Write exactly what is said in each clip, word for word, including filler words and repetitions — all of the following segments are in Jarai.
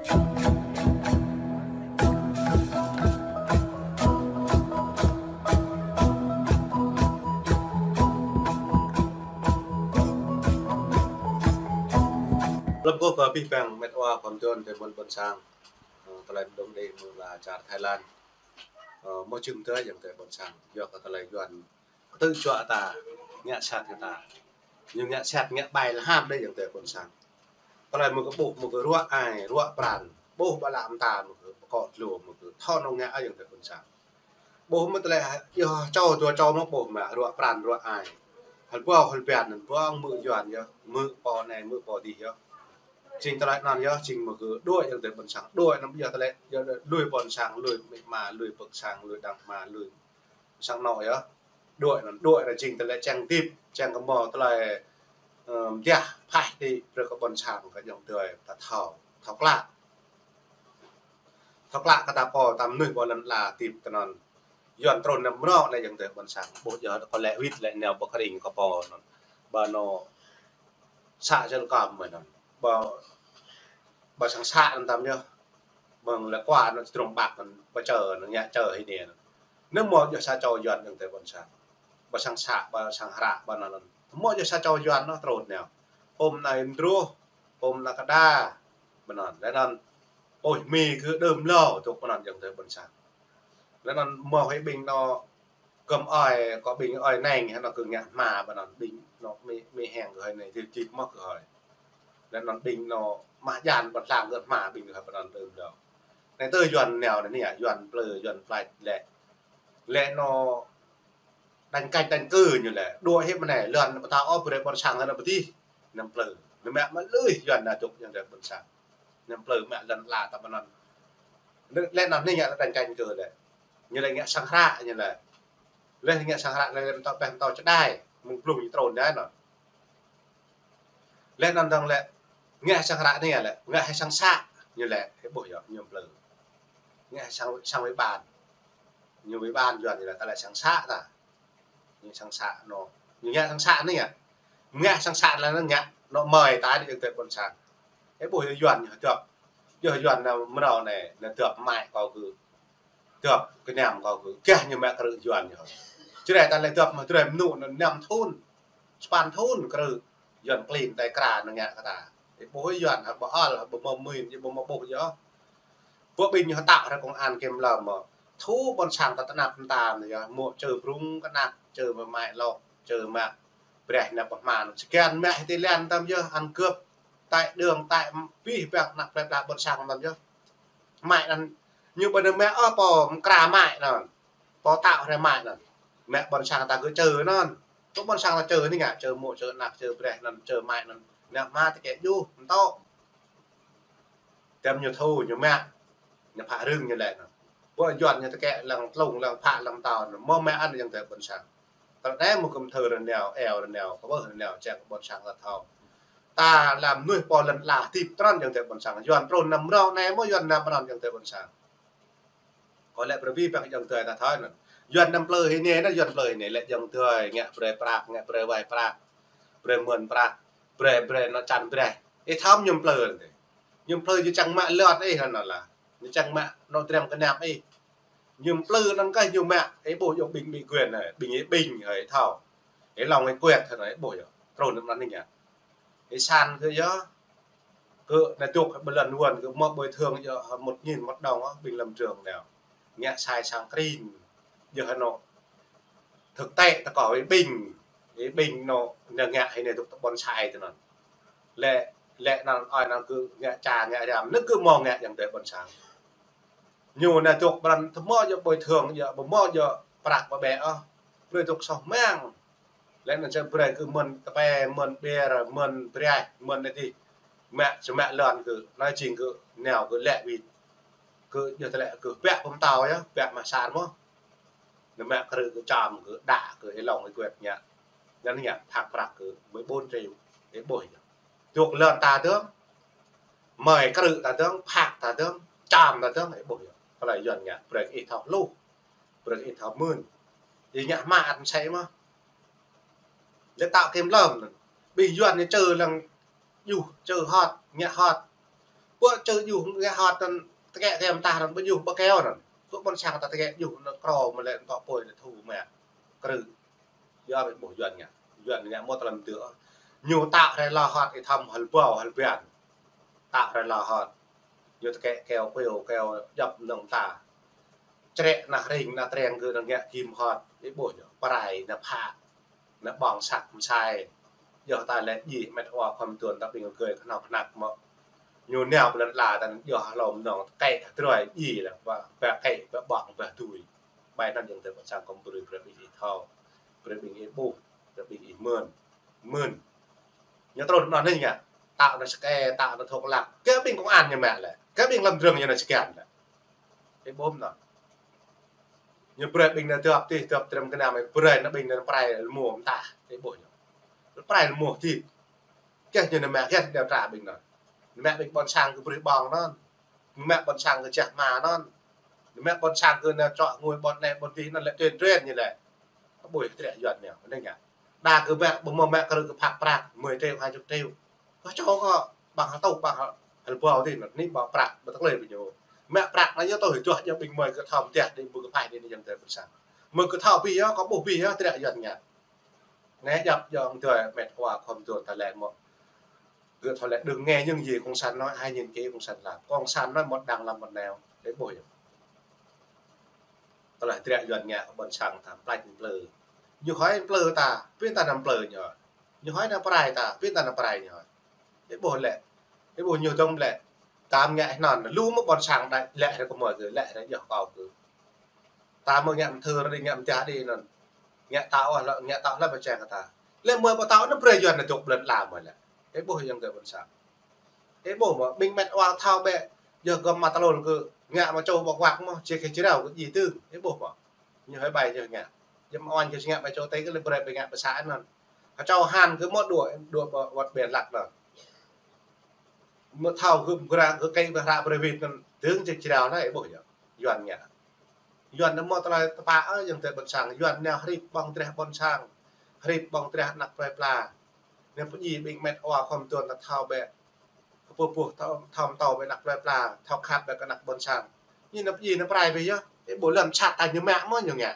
Lăp kơ abih bang met wa kon tơn tơ ƀôn ƀôn sang. Ơ, tơlơi mơdŏng đei mơ̆ng la čar Thái Lan. Ơ, mơ̆ čưng tơ ayŏng adơi ƀôn sang. Yua kơ tơlơi Yuan kơtư̆ juă ta, ngă sat kơ ta. Ñu ngă sat, ngă ƀai lơham đơi ayŏng adơi ƀôn sang. Tơlơi mơ̆ kơ ƀuh, mơ̆ kơ ruă ai, ruă pran. Ƀuh ƀă lăm ta, mơ̆ kơ pơkŏ dlô, mơ̆ kơ thâo nao ngă ayŏng adơi ƀôn sang. Ƀuh mơ̆ tơlơi, yơh čô, dua čô mơ̆ ƀuh mă, ruă pran, ruă ai. Hơl ƀuh, hơl bian, hơl ƀuh, mơ̆ Yuan yơh, mơ̆ pô anai, mơ̆ pô adih yơh. Jing tơlơi anŭn yơh, jing mơ̆ kơ đuaĭ ayŏng adơi ƀôn sang, đuaĭ anŭn yơh tơlơi, yơh lui ƀôn sang, lui amĭ ama, lui pơ̆k sang, lui đang ama, lui sang anŏ yơh. Đuaĭ anŭn, đuaĭ anŭn jing tơlơi čang tip, čang kơ mơ̆ tơlơi, ơ, mơdiah phaih tĭ brơi kơ ƀôn sang kơ ayŏng adơi ta thâo, thâo klă. Thâo klă kơ ta pô, ta mơnuih ƀơi lŏn ala tip tơ anŭn. Yuan trŭn năm mrô lĕ ayŏng adơi ƀôn sang. Ƀuh yơh kơ lĕ wĭt lĕ nao ƀơi kơring kơ pô anŭn. Ƀơi anŏ să čơl kăm mơ̆n anŭn. Ƀơi, ƀơi sang să anŭn tăm yơh. Mơ̆ng lĕ kua anŭn čơdrŏng ƀak anŭn, ƀơi čơ anŭn, ngă čơ hĭ anai anŭn. Anŭn mơ̆ yơh sa čô Yuan ayŏng adơi ƀôn sang. Ƀơi sang să, ƀơi sang hră, ƀơi anŭn anŭn. Mơ̆ yơh sa čô Yuan anŭn trŭn nao. Hôm anai mdruh, hôm anai kơđa. Ƀơi anŭn, lĕ anŭn. Ôi, mĭ kơ đơm lâo, tŭk ƀơi anŭn ayŏng adơi ƀôn sang. Lĕ anŭn mơ̆ hĭ ƀing anŏ kơm ơi, kơ ƀing ơi neng, anŏ kơ ngă hma ƀơi anŭn ƀing anŏ mĭ, mĭ heng kơ hơi anai, tip tip mơ̆ kơ hơi. Lĕ anŭn ƀing anŏ mah jan ƀơi lăng kơ hma ƀing kơ hơi ƀơi anŭn đơm lâo. Anai tơ Yuan nao anai, Yuan plư, Yuan plač lĕ. Lĕ anŏ đañ kañ đañ kơ ñu lĕ. Đuaĭ hĭ mơ̆ anai, lŏn pơtao ôh brơi ƀôn sang lŏn pơtih. Năm plư. Năm mă mă lui Yuan anai tŭk ayŏng adơi ƀôn sang. Năm plư mă lŏn ala ta ƀơi anŭn. Lĕ anŭn anai ngă đañ kañ kơ lĕ. Ñu lĕ ngă sang hră ñu lĕ. Lĕ ngă sang hră lĕ mơtâo pĕh mơtâo čơđai. Mơ̆ng blung ñu trŭn anai anŭn. Lĕ anŭn dơ̆ng lĕ ngă sang hră anai lĕ, ngă hĭ sang să ñu lĕ, hĭ ƀuh yơh, ñu plư. Ngă hĭ sang, sang ủy ban. Ñu ủy ban Yuan ñu lĕ ta lĕ sang să ta. Ñu sang să anŏ. Ñu ngă sang să anai ngă. Ngă sang să lĕ anŭn ngă anŏ mơi ta đĭ ayŏng adơi ƀôn sang. Hĭ ƀuh yơh Yuan ñu hơdơ̆p. Yơh Yuan anŭn mrâo anai, anŭn hơdơ̆p mă kâo kơ. Dŏp kơ năm kâo kơ, gah ñu mă krư̆ Yuan ñu. Čơđai ta lĕ dŏp mă čơđai mơnŭ anŭn năm thŭn, sapăn thŭn krư̆ Yuan klin tai kra anŭn ngă kơ ta. Ih ƀuh Yuan hă ƀu ăl, hă ƀu mơ̆ mĭn, ih ƀu mơ̆ ƀuh yơh. Ƀuh ƀing ñu hơtăk hrơi công an kiểm lâm mơ̆. Thu ƀôn sang ta tơnap mơta anŭn yơh, mơ̆ čơ brŭng kơnăk, čơ mơmai lŏk, čơ mă breh nao pơhma anŭn. Sơkian mă hĭ ti lăn tăm yơh, ăn cướp, tai đường, tai pih pek năk plei pla ƀôn sang tăm yơh. Mă anŭn ñu ƀu nao mă ôh pô mơkra mă anŭn. Pô tao hrơi mă anŭn. Mă ƀôn sang ta kơ čơ anŭn. Tŭ ƀôn sang ta čơ anai ngă, čơ mơ̆, čơ anăk, čơ breh anŭn, čơ mă anŭn. Ngă mă tơkĕ juh, mơtô. Tơm ñu thu, ñu mă. Ñu phă rưng ñu lĕ anŭn. Ƀuh Yuan ñu tơkĕ lăng tlung, lăng phă, lăng tao anŭn. Mơ̆ mă anŭn ayŏng adơi ƀôn sang. Tơl anai mơ̆ kơm thơ rơneo, eo rơneo, kơ ƀuh rơneo, ček ƀôn sang ta thâo. Ta lăm mơnuih pô lŏn ala tip trŭn ayŏng adơi ƀôn sang. Yuan trŭn năm mrô anai mơ̆ Yuan năm anŭn ayŏng adơi ƀôn sang. Kơ lĕ brơi abih bang ayŏng adơi ta thâo anŭn. Yuan năm plư hĭ anai, anŭn Yuan plư hĭ anai, lĕ ayŏng adơi, ngă brơi prăk, ngă brơi wai prăk, brơi mơ̆n prăk, brơi, brơi anŏ čan brơi. Ih thâo mơ̆ ñu plư anŭn. Ñu plư ñu čang mă lŏn ih anŭn lah. Ñu čang mă anŏ drăm kơnăm ih. Ñu plư anŭn kơ ñu mă, ih ƀuh yơh ƀing, ƀing quyền anai, ƀing ih ƀing hơi thâo. Ih lŏng ih kuet hơi anai, ih ƀuh yơh. Trŭn anŭn anai ngă. Ih san kơ yơh. Kơ anai dŏ ƀơi lŏn Yuan kơ mơ̆ bồi thường yơh một nghìn một đồng ôh, ƀing lăm trường nao. Ngă sai sang krin. Yơh anŏ. Thực tế ta kơ ih ƀing, ih ƀing anŏ, anai ngă hĭ anai dŏ tơ ƀôn sang tơ anŭn. Lĕ, lĕ anŭn ơi anŭn kơ ngă ča ngă răm, anŭn kơ mơ̆ ngă ayŏng adơi ƀôn sang. Ñu anai dŏ pran tơ mơ̆ yơh bồi thường yơh, ƀu mơ̆ yơh prăk ƀă ƀĕ ôh. Brơi dŏ soh mơ̆ng. Lĕ anŭn čơ brơi kơ mơ̆n tơpai, mơ̆n ƀiă, mơ̆n breh, mơ̆n anai dih. Mă, čơ mă lŏn kơ, anai jing kơ, nao kơ lĕ wĭt. Kơ, yơh tơlĕ kơ, pĕk pơm tao yơh, pĕk mă sar mơ̆. Anŭn mă krư̆ kơ čăm kơ, đă kơ, ih lŏng ih kuet ngă. Anŭn ngă, phak prăk kơ, mười bốn triệu, ih ƀuh yơh. Dŏ lŏn ta dơ̆ng, mơi krư̆ ta dơ̆ng, phak ta dơ̆ng, čăm ta dơ̆ng, ih ƀuh yơh. Tơlơi Yuan ngă, brơi ih thâo hluh. Brơi ih thâo mưn. Ih ngă hmă ăt mơsĕ mơ̆. Lĕ tao kiểm lâm anŭn. Ƀing Yuan ñu čơ lăng juh, čơ hŏt, ngă hŏt. Pơ čơ djuh ngă hot anŭn, tơkĕ tơm tah anŭn, ƀu djuh ƀu keo anŭn. Pơ ƀôn sang ta tơkĕ djuh anŭn krô mơ̆ lĕ tŏ pôi anŭn thu mă. Krư. Yua ƀing ƀuh Yuan ngă. Yuan ngă mơ̆ tơlơi mơdưh. Ñu tŏ rai lŏ hot ih thăm hal bau hal bian. Tŏ rai lŏ hot. Ñu tơkĕ keo keo keo djŏp mơnơ̆ng ta. Črĕ ană ring ană treng gơ̆ anŭn ngă kim hot. Ih ƀuh ñu. Prai ană phă. Ană ƀơ̆ng săk mơsai. Yua ta lĕ djĭ met wa khŏm tuan ta ƀing gơ̆ kơnơ̆ng kơnăk mơ̆. Ñu nao ƀlŏn la ta anŭn yua hlŏm mơnơ̆ng tơkĕ hơdrơi djĭ lĕ ba, ba kĕ, ba ƀơ̆ng, ba tui. Ƀai anŭn yơ̆ng tơ ƀôn sang kŏm brơi, brơi ƀing ih thâo, brơi ƀing ih ƀuh, brơi ƀing ih mơn. Mơn. Ñu trŭn anŭn anai ngă. Tŏ anŭn sơkĕ, tŏ anŭn thŏk lăk. Kơ ƀing công an ñu mă lĕ. Kơ ƀing lăm drơ̆ng ñu anŭn sơkĕ lĕ. Ih ƀuh anŭn. Ñu brơi ƀing anŭn dŏp tih, dŏp trem kơnam, brơi anŭn ƀing anŭn prai lơmô mơtah. Ih ƀuh ñu. Prai lơmô tih. Kơ ñu anŭn mă kơ đeo tra ƀing anŭn. Anŭn mă ƀing ƀôn sang kơ brơi ƀơ̆ng anŭn. Anŭn mă ƀôn sang kơ čah hma anŭn. Anŭn mă ƀôn sang kơ anŭn čŏk ngui ƀôn anai ƀôn tih anŭn lĕ tuyên truyền ñu lĕ. Ƀuh tơlơi Yuan ñu, anŭn ngă. Đa kơ mă, ƀu mơ̆ mă krư kơ phak prăk, mười triệu, hai chục triệu. Kơ čô kơ ƀăng hơtŭ, ƀăng hă-, hal bau tih anŭn, anai ƀăng prăk, ƀu tơklơi ƀing ñu. Mă prăk anŭn yơh tui hơduah yơh ƀing mơi kơ thâo mơtiah đĭ ƀu kơ phai đĭ anŭn yơ̆ng tơ ƀôn sang. Mơi kơ thâo ƀing yơh, kơ ƀuh ƀing yơh, tơlơi Yuan ngă. Anai djŏp yơ̆ng tui met wa khŏm tuan ta lĕ mơ̆. Gơ̆ thâo lĕ đừng nghe những gì cộng sản nói, hãy nhìn kỹ cộng sản làm. Cộng sản nói một đằng làm một nẻo. Ih ƀuh yơh. Tơlơi tơriak Yuan ngă kơ ƀôn sang ta plăč plư. Ñu hơi plư ta, pin ta anăm plư ñu. Ñu hơi anăm prai ta, pin ta anăm prai ñu. Ih ƀuh lĕ. Ih ƀuh ñu dŏng lĕ. Tam ngă anŭn, lu mơ̆ ƀôn sang đai, lĕ ră kơ mơi kơ, lĕ ră yơh kâo kơ. Ta mơ̆ ngă mơthưr đĭ, ngă mơdah đĭ anŭn. Ngă tŏ lĕ, ngă tŏ lĕ pơčeng kơ ta. Lĕ mơi pơtŏ anŭn brơi Yuan anŭn dŏ ƀlŏn la mơi lĕ. Ih ƀuh yơ̆ng tơ ƀôn sang. Ih ƀuh mơ̆, ƀing met wa thâo bĕ, yơh gơ̆ mă tơlŏn kơ, ngă mă čô ƀơ̆ng wăk mơ̆, či kơ či rao kơ djĭ tưng. Ih ƀuh mơ̆. Ñu hơi ƀai yơh ngă. Yơh mă oan yơh ngă mă čô tơi kơ lĕ brơi ƀing ngă pơsa anŭn. Hă čô hăn kơ mơ̆ đuaĭ, đuaĭ ƀơ wăt ƀen lăk anŭn. Mơ̆ thâo gơ̆ ƀră, gơ̆ kĕ ƀră hră brơi wĭt anŭn, tưng či či rao anai, ih ƀuh yơh. Yuan ngă. Yuan anŭn mơ̆ tơlơi tơpă, ơ, yơ̆ng tơ ƀôn sang. Yuan anŭn hrip ƀơ̆ng drah ƀôn sang. Hrip ƀơ̆ng drah anăk plơi pla. Anŭn pơdjai ƀing met wa khŏm tuan ta thâo bĕ. Kơ pô pô thâo, thâo mơtâo bĕ anăk plơi pla. Thâo khăp bĕ kơ anăk ƀôn sang. Ñu anŭn pơdjai anŭn prai bĕ yơh. Ih ƀuh lŏn sat ta ñu mă mơ̆ ñu ngă.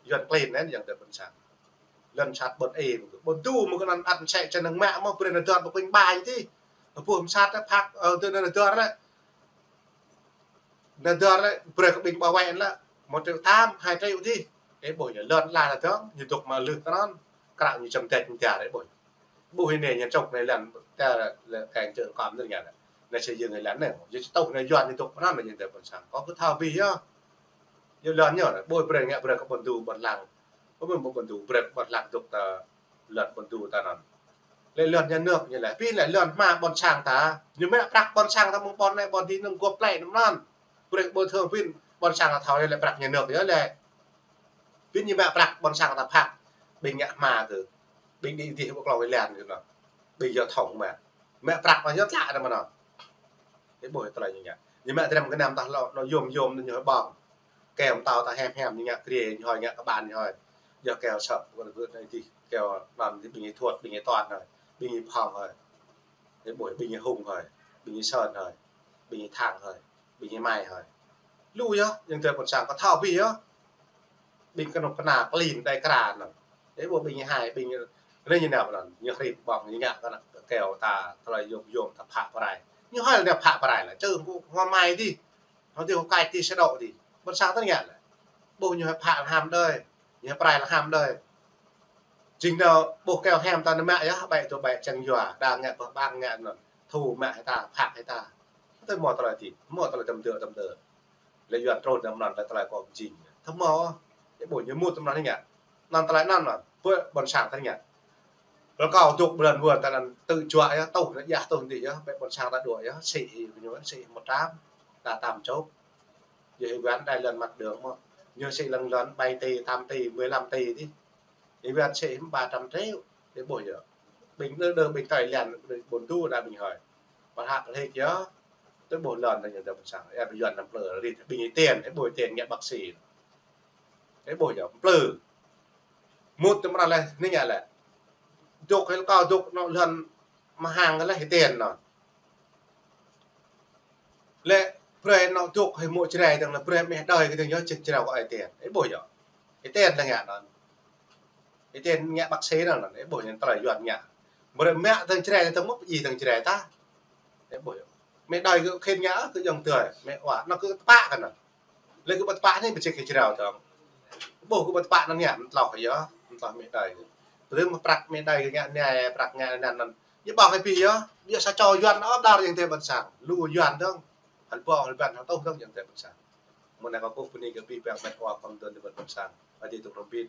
Yuan klin anŭn yơ̆ng tơ ƀôn sang. Lŏn sat ƀôn ê, ƀôn du mơ̆ kơ anŭn ăt mơsĕ čơnơ̆ng mă mơ̆ brơi anŭn dŏn ƀơ ƀing ƀai tih. Kơ pô mơsat ta phak, ơ, tơ anŭn dŏn lĕ. Anŭn dŏn lĕ, brơi kơ ƀing ƀa wai lĕ, một triệu tám, hai triệu tih. Ih ƀuh ñu lŏn la anŭn dŏng, ñu dŏ mă lưh tơnăn. Krao ñu čăm tĕč ñu tiar, ih ƀuh. Ƀuh anai ñu čŏk anai lŏn, ta lĕ keng čơ̆ng kơm anŭn ngă lĕ. Anai xây dựng anai lŏn anai, ñu či tŭ anai Yuan ñu dŏ pơnăn anai ñu tơ ƀôn sang. Kâo kơ thâo bĭ yơh. Ñu lŏn ñu anai, ƀuh brơi ngă brơi kơ ƀôn du ƀôn lăng. Ƀuh ƀôn du brơi kơ ƀôn lăng dŏ ta lŏn ƀôn du ta anŭn. Lĕ lŏn nhà nước ñu lĕ. Pin lĕ lŏn hmua ƀôn sang ta. Ñu mă prăk ƀôn sang ta mơ̆ng ƀôn anai ƀôn dih anŭn gŏp plei anŭn anŭn. Brơi ƀu thơ̆ng pin ƀôn sang ta thâo lĕ prăk nhà nước yơh lĕ. Pin ñu mă prăk ƀôn sang ta phak. Ƀing ngă hmua kơ. Ƀing đĭ dih ƀu klâo ih lĕ kơ anŭn. Ƀing yua thŏng mă. Mă prăk anŭn yua tlă anŭn mơ̆n anŭn. Ih ƀuh tơlơi ñu ngă. Ñu mă trem kơnam ta lŏ, lŏ yôm yôm anŭn ñu hơi ƀơ̆ng. Keo mơtâo ta hem hem ñu ngă kriê, ñu hơi ngă kơ ƀan ñu hơi. Yua keo sơ̆p, kơ gơ̆ anai dih, keo anŭn dih ƀing ih thuăt, ƀing ih tuan hơi, ƀing ih phong hơi. Ih ƀuh ƀing ih hung hơi, ƀing ih sơn hơi, ƀing ih thăng hơi, ƀing ih mai hơi. Lu yơh, yơ̆ng tơ ƀôn sang kơ thâo bĭ yơh. Ƀing kơnuk kơna klin đai kra anŭn. Ih ƀuh ƀing ih hai, ƀing ih anai ñu nao anŭn, ñu hrip ƀơ̆ng, ñu ngă kơ anăk keo ta, tơlơi yôm yôm ta phă prai. Ñu hơi lĕ anai phă prai lĕ, čơ̆ng kơ hmua mai dih. Hmâo dih hmâo kač dih sa đôč dih. Ƀôn sang ta ngă lĕ. Ƀuh ñu hơi phă lăng ham đơi. Ñu hơi prai lăng ham đơi. Jing anŭn ƀuh keo hem ta anŭn mă yơh, ƀai tui ƀai čang yua. Đa ngă pơh ƀang ngă anŭn. Thu mă hĭ ta, phă hĭ ta. Tơ hmâo tơlơi dih. Hmâo tơlơi tơm dơ, tơm dơ. Lĕ Yuan trŭn anŭn mơnăn lĕ tơlơi kơ jing. Tơ hmâo. Ih ƀuh ñu mŭt tơm anŭn ngă. Anŭn tơlơi anŭn anŭn. Pơ ƀôn sang ta ngă. Rơkâo dŏ ƀlŏn wơ̆n ta anŭn tŭ juă yơh, tuh anŭn yơh, tuh dih yơh, ƀĕ ƀôn sang ta đuaĭ yơh, sĭ hĭ kơ ñu, sĭ hĭ một trăm, đa tám chục. Yơh ih ƀuăn đai lŏn mặt đường mơ̆. Ñu sĭ lăng lŏn bảy tỷ, tám tỷ, mười lăm tỷ dih. Ih ƀuăn sĭ hĭ ba trăm triệu, ih ƀuh yơh. Ƀing đơ đơ ƀing tơi lĕn, ƀing ƀôn du đa ƀing hơi. Pơhă pơhlĭk yơh. Tơ ƀuh lŏn anŭn ñu tơ ƀôn sang, ih ƀuh Yuan anăm plư, rit ƀing ih tiền, ih ƀuh tiền ngă bác sĩ. Ih ƀuh yơh, plư. Mŭt tơm ră lĕ, anai ngă lĕ. Dŏ hĭ rơkâo dŏ anŭn lŏn mơhang lĕ hĭ tiền anŭn. Lĕ brơi anŏ dŏ hơi mŏ Jrai dơ̆ng lĕ brơi mĕ đơi kơ dơ̆ng yơh čih Jrai kơ Ơi Ten. Ih ƀuh yơh. Ơi Ten lĕ ngă anŭn. Ơi Ten ngă bác sĩ anŭn, ih ƀuh ñu tơlơi Yuan ngă. Brơi mĕ dơ̆ng Jrai dơ̆ng mơ̆ pơjing dơ̆ng Jrai ta. Ih ƀuh yơh. Mĕ đơi kơ khĭn ngă kơ yŏng tơi. Mĕ wa, anŭn kơ tơpă kơ anŭn. Lĕ kơ ƀu tơpă anai ƀu čih kơ Jrai dơ̆ng. Ƀuh kơ ƀu tơpă anŭn ngă, mơ̆ tloh yơh, mơ̆ tloh mĕ đơi. Brơi mơ̆ prăk mĕ đơi kơ ngă anai, prăk ngă anai anŭn. Ñu ƀơ̆ng hơi pih yơh, ƀiă sa čô Yuan ôh đar yang tơi ƀôn sang. Lu Yuan dơ̆ng. Hal ƀơ̆ng hal ƀăn hal tuh dơ̆ng yang tơi ƀôn sang. Mơ̆ng anai kâo kơkuh bơni kơ abih bang met wa pơkŏn dơ̆ng tơi ƀôn sang. Adai dŏ hrŏm hơbĭt.